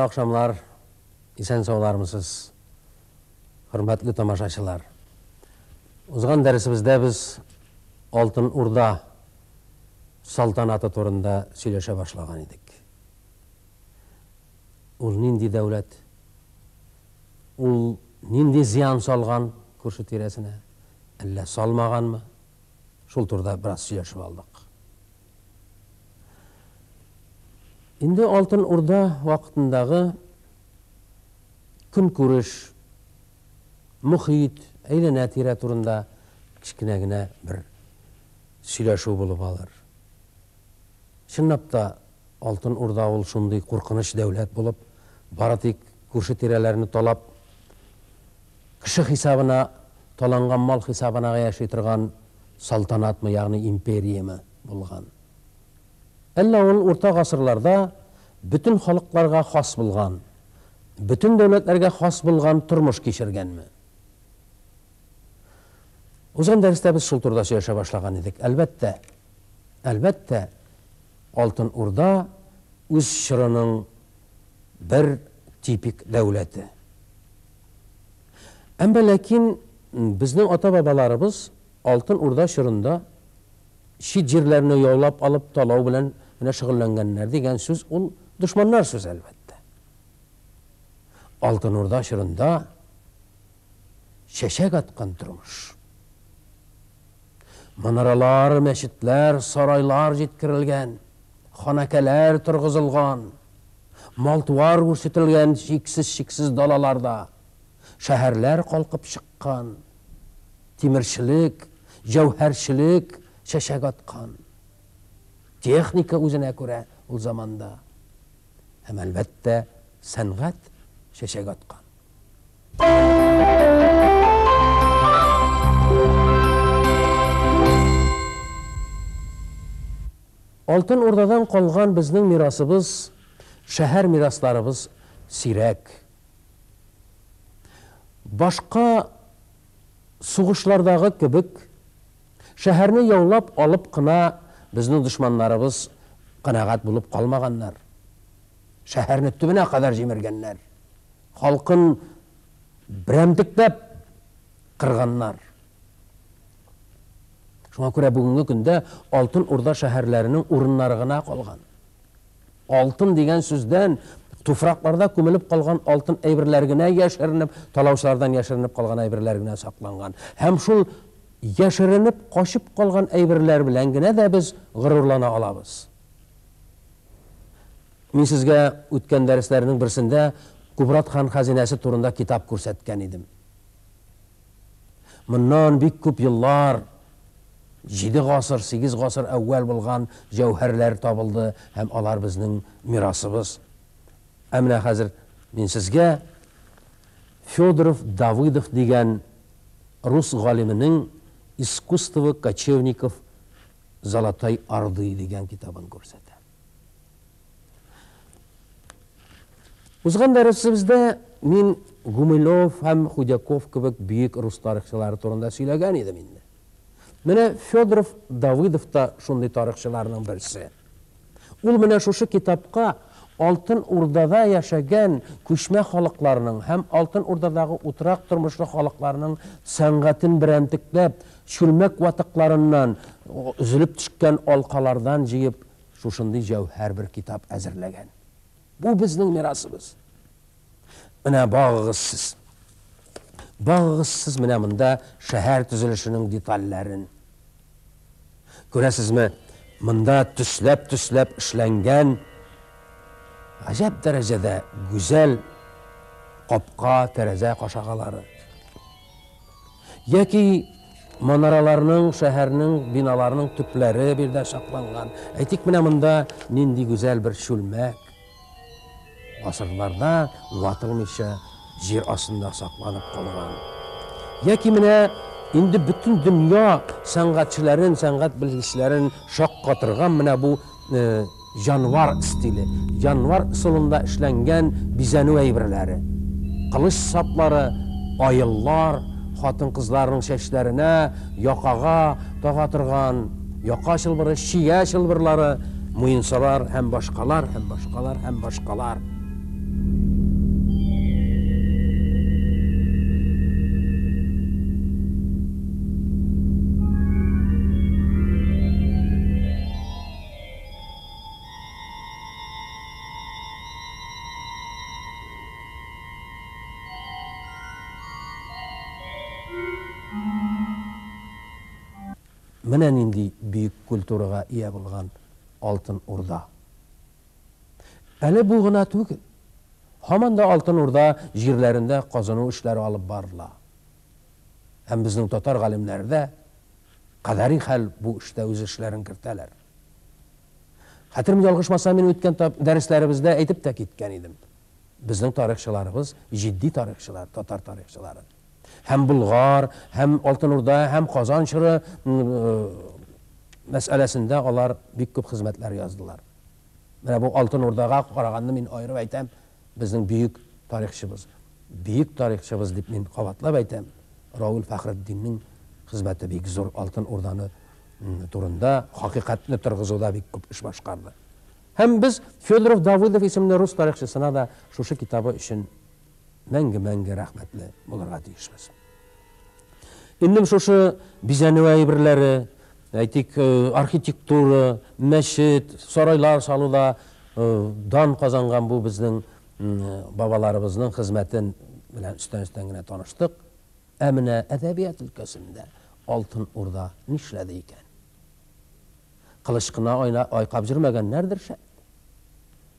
Хәерле ахшамлар, исән-саулармысыз, хөрмәтле тамашачылар. Узган дәресебездә без Алтын Урда салтанаты турында сөйләшә башлаган идек. Ул нинди дәүләт? Ул нинди зыян салган күрше тирәсенә? Әллә салмаганмы? Шул турыда бераз сөйләшеп алдык. Инде Алтын Урда вакытындагы көнкүреш, мохит, әйләнә-тирә турында кечкенә генә бер сөйләшү булып алыр. Чынлап та, Алтын Урда ул шундый куркыныч дәүләт булып, бары тик күрше-тирәләрне талап, кеше хисабына, таланган мал хисабына яши торган салтанатмы, ягъни империяме булган? Әллә ул урта гасырларда бөтен халыкларга хас булган, бөтен дәүләтләргә хас булган тормыш кичергәнме? Узган дәрестә без шул турыда сөйләшә башлаган идек. Әлбәттә, әлбәттә, Алтын Урда үз чорының бер типик дәүләте. Әмма ләкин безнең ата-бабаларыбыз Алтын Урда чорында чит җирләрне яулап алып талау белән генә шөгыльләнгәннәр дигән сүз ул дошманнар сүзе, әлбәттә. Алтын Урда чорында чәчәк аткан тормыш. Манаралар, мәчетләр, сарайлар җиткерелгән, ханәкәләр торгызылган, мал-туар үрчетелгән чиксез-чиксез далаларда, шәһәрләр калкып чыккан. Тимерчелек, җәүһәрчелек чәчәк аткан. Техника үзенә күрә ул заманда. Һәм, әлбәттә, сәнгать чәчәк аткан. Алтын Урдадан калган безнең мирасыбыз, шәһәр мирасларыбыз сирәк. Башка сугышлардагы кебек, шәһәрне яулап алып кына безнең дошманнарыбыз канәгать булып калмаганнар. Шәһәрне төбенә кадәр җимергәннәр. Халкын берәмтекләп кырганнар. Шуңа күрә бүгенге көндә Алтын Урда шәһәрләренең урыннары гына калган. Алтын дигән сүздән туфракларда күмелеп калган алтын әйберләр генә яшеренеп, талаучылардан яшеренеп калган әйберләр генә сакланган. Һәм шул яшеренеп, качып калган әйберләр белән генә дә без горурлана алабыз. Мин сезгә үткән дәресләрнең берсендә Кубрат хан хәзинәсе турында китап күрсәткән идем. Моннан бик күп еллар, җиде гасыр, сигез гасыр әүвәл булган җәүһәрләр табылды һәм алар безнең мирасыбыз. Ә менә хәзер мин сезгә Федоров Давыдов дигән рус галименең Искусство кочевников Золотой Орды дигән китабын күрсәтәм. Узган дәресебездә мин Гумилев һәм Худяков кебек бөек рус тарихчылары турында сөйләгән идем инде. Менә Федоров Давыдов та шундый тарихчыларның берсе. Ул менә шушы китапка Алтын Урдада яшәгән күчмә халыкларның һәм Алтын Урдадагы утрак тормышлы халыкларның сәнгатен берәмтекләп, чүлмәк ватыкларыннан, өзелеп төшкән алкалардан җыеп, шушындый җәүһәр бер китап әзерләгән. Бу безнең мирасыбыз. Менә багыгыз сез. Багыгыз сез менә монда шәһәр төзелешенең детальләрен. Күрәсезме, монда төсләп-төсләп эшләнгән гаҗәп дәрәҗәдә гүзәл капка, тәрәзә кашагалары. Яки манараларның, шәһәрнең, биналарның төпләре биредә сакланган. Әйтик, менә монда нинди гүзәл бер чүлмәк. Гасырларда ватылмыйча җир астында сакланып калган. Яки менә инде бөтен дөнья сәнгатьчеләрен, сәнгать белгечләрен шаккатырган менә бу җанвар стиле, җанвар ысулында эшләнгән бизәнү әйберләре. Кылыч саплары, аеллар, хатын-кызларның чәчләренә, якага тага торган яка чылбыры, чигә чылбырлары, муенсалар һәм башкалар, һәм башкалар, һәм башкалар. Менә нинди бөек культурага ия булган Алтын Урда. Әле бу гына түгел. Һаман да Алтын Урда җирләрендә казыну эшләре алып барыла. Һәм безнең татар галимнәре дә кадәри хәл бу эштә үз эшләрен кертәләр. Хәтерем ялгышмаса, мин үткән дәресләребездә әйтеп тә киткән идем. Безнең тарихчыларыбыз җитди тарихчылар, татар тарихчылары. Һәм Болгар, һәм Алтын Урда, һәм Казан чоры мәсьәләсендә алар бик күп хезмәтләр яздылар. Менә бу Алтын Урдага караганны мин аерып әйтәм, безнең бөек тарихчыбыз. Бөек тарихчыбыз дип мин кабатлап әйтәм, Равил Фәхретдиннең хезмәте бик зур, Алтын Урданы турында хакыйкатьне торгызуда бик күп эш башкарды. Һәм без Федоров Давыдов исемле рус тарихчысына да шушы китабы өчен мәңге-мәңге рәхмәтле булырга тиешбез. Инде шушы бизәнү әйберләре, әйтик, архитектура, мәчет, сарайлар салуда дан казанган бу безнең бабаларыбызның хезмәтен белән өстән-өстән генә таныштык. Ә менә әдәбият өлкәсендә Алтын Урда нишләде икән? Кылыч кына айна айкап җөрмәгәннәрдер, шәт.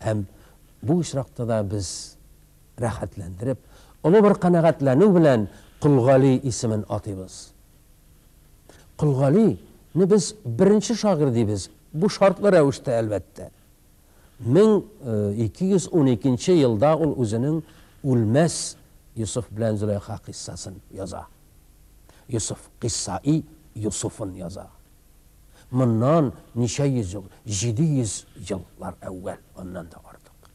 Һәм бу очракта да без рәхәтләндереп, олы бер канәгатьләнү белән Кол Гали исемен атыйбыз. Кол Гали не без беренче шагыйрь дибез, бу шартлы рәвештә, әлбәттә. 1212 нче елда ул үзенең Үлмәс Йосыф белән Зөләйха кыйссасын яза. Йосыф, Кыйссаи Йосыфын яза. Моннан ничә йөз ел, 700 еллар әүвәл, аннан да артык.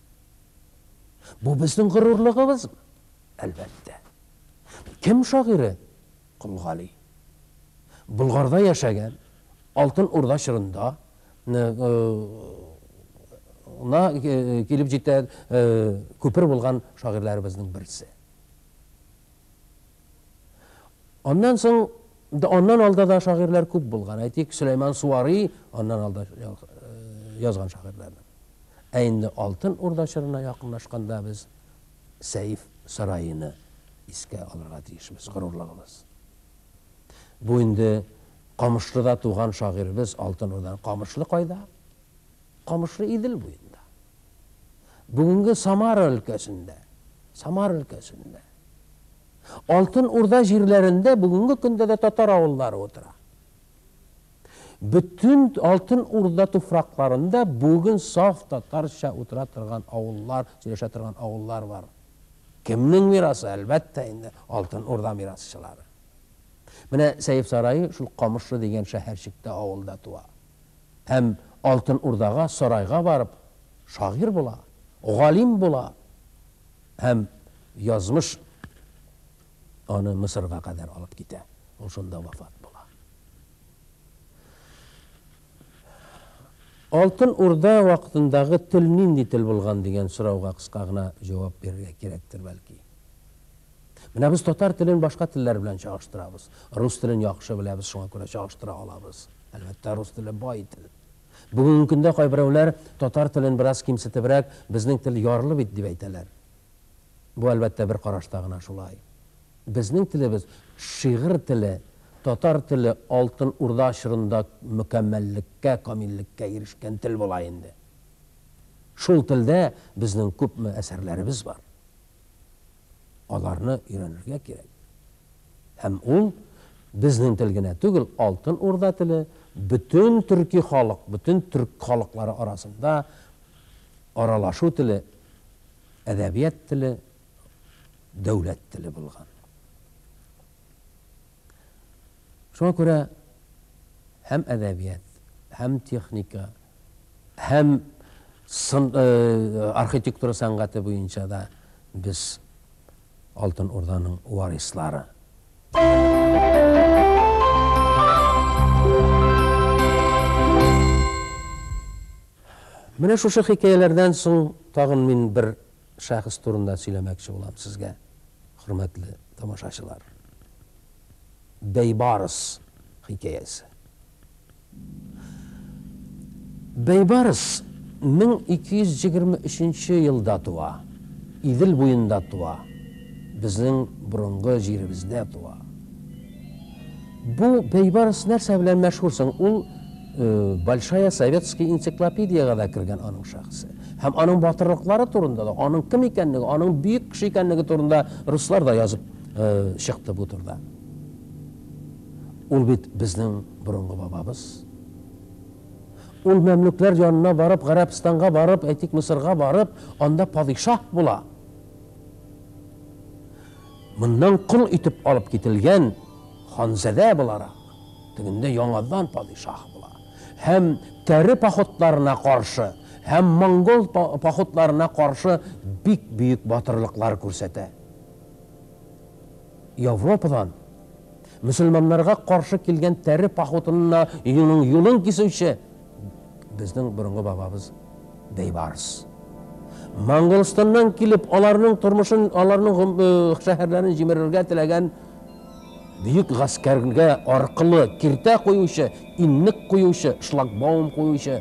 Бу безнең горурлыгыбызмы? Әлбәттә. Кем шагыйре? Кол Гали. Болгарда яшәгән, Алтын Урда чорында на килеп җитә күпер булган шагыйрьләребезнең берсе. Аннан соң, аннан алда да шагыйрьләр күп булган. Әйтик, Сөләйман Суари аннан алда язган шагыйрьләрнең. Ә инде Алтын Урда чорына якынлашканда без Сәйф Сараины искә алырга тиешбез, горурлыгыбыз. Бу инде Камышлыда туган шагыйребез Алтын Урданың. Камышлы кайда? Камышлы Идел буенда. Бүгенге Самара өлкәсендә. Самара өлкәсендә. Алтын Урда җирләрендә бүгенге көндә дә татар авыллары утыра. Бөтен Алтын Урда туфракларында бүген саф татарча утыра торган авыллар, сөйләшә торган авыллар бар. Кемнең мирасы? Әлбәттә инде, Алтын Урда мирасчылары. Менә Сәеф Сараи шул Камышлы дигән шәһәрчектә авылда туа. Һәм Алтын Урдага, сарайга барып, шагыйрь була, галим була. Һәм язмыш аны Мысырга кадәр алып китә. Ул шунда вафат була. Алтын Урда вакытындагы тел нинди тел булган дигән сорауга кыска гына җавап бирергә кирәктер бәлки. Менә без татар телен башка телләр белән чагыштырабыз. Рус телен яхшы беләбез, шуңа күрә чагыштыра алабыз. Әлбәттә, рус теле бай тел. Бүгенге көндә кайберәүләр татар телен бераз кимсетебрәк, безнең тел ярлы бит дип әйтәләр. Бу, әлбәттә, бер карашта гына шулай. Безнең телебез, шигырь теле, татар теле Алтын Урда чорында мөкәммәллеккә, камиллеккә ирешкән тел була инде. Шул телдә безнең күпме әсәрләребез бар. Аларны өйрәнергә кирәк. Һәм ул безнең тел генә түгел, Алтын Урда теле, бөтен төрки халык, бөтен төрк халыклары арасында аралашу теле, әдәбият теле, дәүләт теле булган. Шуңа күрә һәм әдәбият, һәм техника, һәм сын, архитектура сәнгате буенча да без Алтын Урданың варислары. Менә шушы хикәяләрдән соң тагын мин бер шәхес турында сөйләмәкче булам сезгә, хөрмәтле тамашачылар. Бәйбарыс хикәясе. Бәйбарыс 1223 нче елда туа, Идел буенда туа, безнең борынгы җиребездә туа. Бу Бәйбарс нәрсә белән мәшһүр соң? Ул Большая советская энциклопедиягә дә кергән аның шәхесе. Һәм аның батырлыклары турында да, аның кем икәнлеге, аның бөек кеше икәнлеге турында руслар да язып чыкты бу турыда. Ул бит безнең борынгы бабабыз. Ул мәмлүкләр янына барып, Гарәбстанга барып, әйтик, Мисырга барып, анда падишаһ була. Моннан кол итеп алып кителгән ханзадә буларак, тегендә яңадан падишаһ була. Һәм тәре походларына каршы, һәм монгол походларына каршы бик бөек батырлыклар күрсәтә. Европадан мөселманнарга каршы килгән тәре походына юлын кисүче безнең борынгы бабабыз Бәйбарс. Монголстаннан килеп, аларның тормышын, аларның шәһәрләрен җимерергә теләгән бөек гаскәргә аркылы киртә куючы, иннек куючы, шлагбаум куючы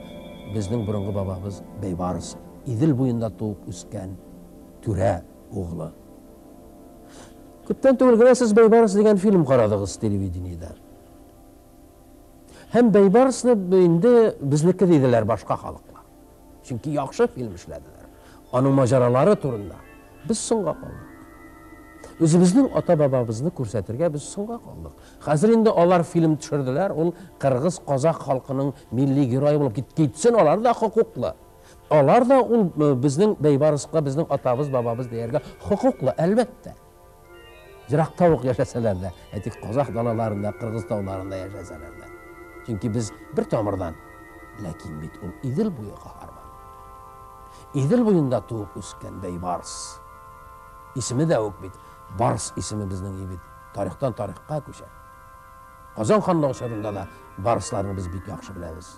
безнең борынгы бабабыз Бәйбарс, Идел буенда туып үскән түрә углы. Күптән түгел генә сез Бәйбарс дигән фильм карадыгыз телевидениедә. Һәм Бәйбарсны инде безнеке диделәр башка халыклар. Чөнки яхшы фильм эшләделәр. Аның маҗаралары турында. Без соңга калдык. Үзебезнең ата-бабабызны күрсәтергә без соңга калдык. Хәзер инде алар фильм төшерделәр, ул кыргыз, казах халкының милли герое булып китсен, алар да хокуклы. Алар да ул безнең Бәйбарска, безнең атабыз, бабабыз дияргә хокуклы, әлбәттә. Еракта ук яшәсәләр дә, әйтик, казах далаларында, кыргыз тауларында яшәсәләр дә. Чөнки без бер тамырдан. Ләкин бит ул Идел буе каһарманы. Идел буенда туып үскән Бәйбарс. Исеме дә үк бит Барс исеме безнең бит тарихтан тарихка күчә. Казан ханлыгы чорында да барсларны без бик яхшы беләбез.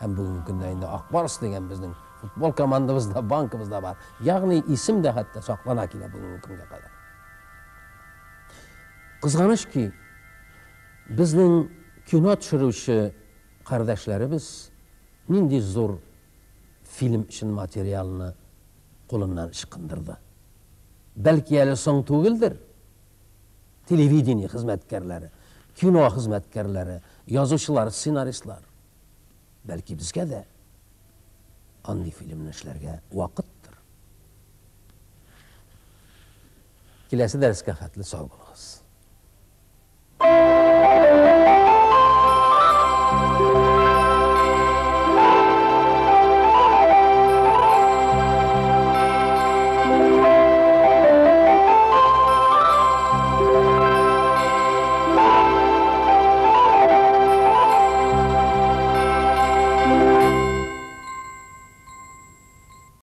Һәм бүгенге көндә инде Ак Барс дигән безнең футбол командабыз да, банкыбыз да бар. Ягъни исем дә хәтта саклана килә бүгенге көнгә кадәр. Кызганыч ки, безнең кино төшерүче кардәшләребез нинди зур фильм өчен материалны кулыннан ычкындырды. Бәлки әле соң түгелдер? Телевидение хезмәткәрләре, кино хезмәткәрләре, язучылар, сценаристлар. Бәлки безгә дә андый фильмны эшләргә вакыттыр. Киләсе дәрескә хәтле сау булыгыз.